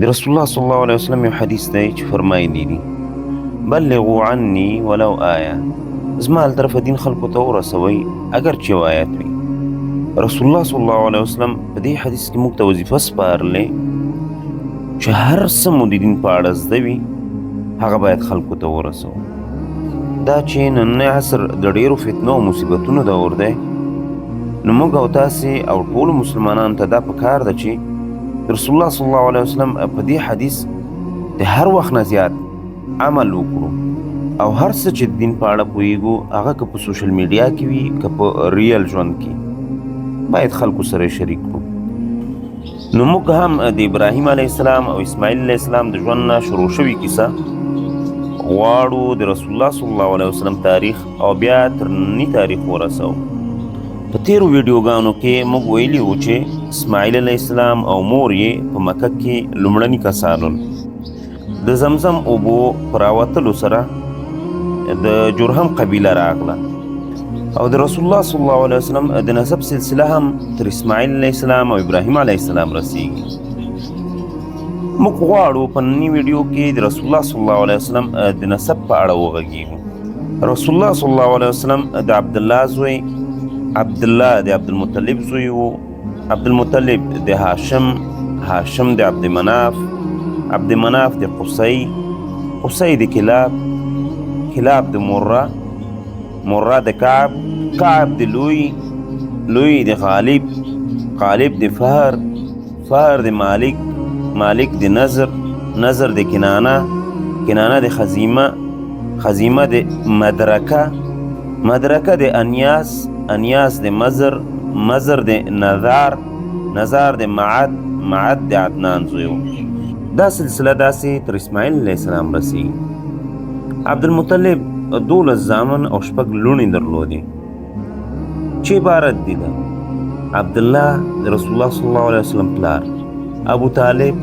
د رسول الله صلی الله علیه وسلم یو حدیث دی چې فرمایلی دي: بلغوا عني ولو آیه، زما له طرفه دین خلکو ته ورسوئ اګر چې یو آیت وي. رسول الله صلی الله علیه وسلم په دې حدیث کې موږ ته وظیفه سپارلې چې هر څه مو د دین په اړه زده وي هغه باید خلکو ته ورسوو. دا چې نننی عصر د ډېرو فتنو او مصیبتونو دور دی، نو موږ او تاسې او ټولو مسلمانانو ته دا پکار ده چې رسول الله صلی الله علیه وسلم په دې حدیث د هر وخت نه زیات عمل وکړو او هر څه چې د دین په اړه پوهیږو، هغه که په سوشل میډیا کې وي که په ریل ژوند کې، باید خلکو سره شریک کړو. نو موږ هم د ابراهیم علیه السلام او اسماعیل علیه السلام د ژوند نه شروع شوې کیسه غواړو د رسول الله صلی الله علیه وسلم تاریخ او بیا تر نني تاریخ ورسوو. په تیرو ویډیوګانو کې موږ ویلي وو چې اسماعیل علیه السلام او مور یې په مکه کې لومړني کسان ول. د زمزم اوبو په راوتلو سره د جرهم قبیله راغله او د رسول الله صلی الله علیه وسلم د نسب سلسله هم تر اسماعیل علیه السلام او ابراهیم علیه السلام رسیږي. موږ غواړو په نني ویډیو کې د رسول الله صلی الله علیه وسلم د نسب په اړه وغږیږو. رسول الله صلی الله علیه وسلم د عبدالله زوی، عبدالله د عبدالمطلب زوی و، عبدالمطلب د هاشم، هاشم د عبد مناف، عبد مناف د قصی، قصی د کلاب، کلاب د مره، مره د کعب، کعب د لوی، لوی د غالب، غالب د فهر، فهر د مالک، مالک د نظر، نظر د کنانه، کنانه د خزیمه، خزیمه د مدرکه، مدرکه د انیاس، انیاس د مزر، مزر د نظار، نظار د معد، معد د عدنان زوی و. دا سلسله داسې تر اسماعیل علیه السلام رسیږي. عبدالمطلب 12 زامن او 6 لوڼې درلودې چې عبارت دي د عبدالله د رسول الله صلی الله علیه وسلم پلار، ابو طالب،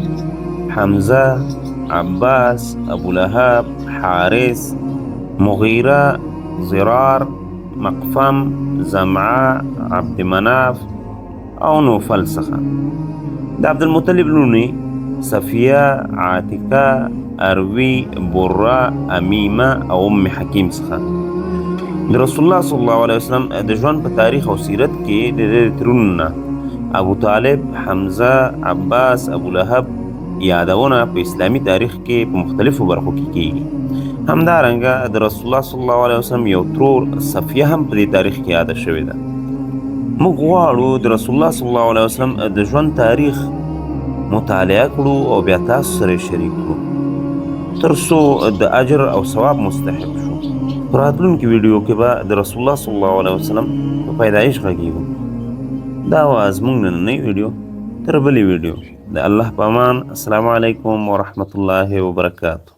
حمزه، عباس، ابو لهب، حارث، مغیره، ضرار، مقفم، زمعه، عبد مناف او نوفل څخه. د عبدالمطلب لوڼې صفیه، عاتکه، اروی، بره، امیمه او ام حکیم څخه. د رسول الله صلی الله علیه وسلم د ژوند په تاریخ او سیرت کې د دې ترونو نه ابو طالب، حمزه، عباس، ابو لهب یادونه په اسلامي تاریخ کې په مختلفو برخو کې کیږي. همدارنګه د رسول الله صلی الله علیه وسلم یو ترور صفیه هم په دې تاریخ کې یاده شوې ده. موږ غواړو د رسول الله صلی الله علیه وسلم د ژوند تاریخ مطالعه کړو او بیا تاسو سره شریک کړو تر څو د اجر او ثواب مستحق شو. په راتلونکي ویډیو کې به د رسول الله صلی الله علیه وسلم په پیدایش غږیږو. دا وه زموږ نننۍ ویډیو. تر بلې ویډیو د الله په امان. السلام علیکم ورحمت الله وبرکاته.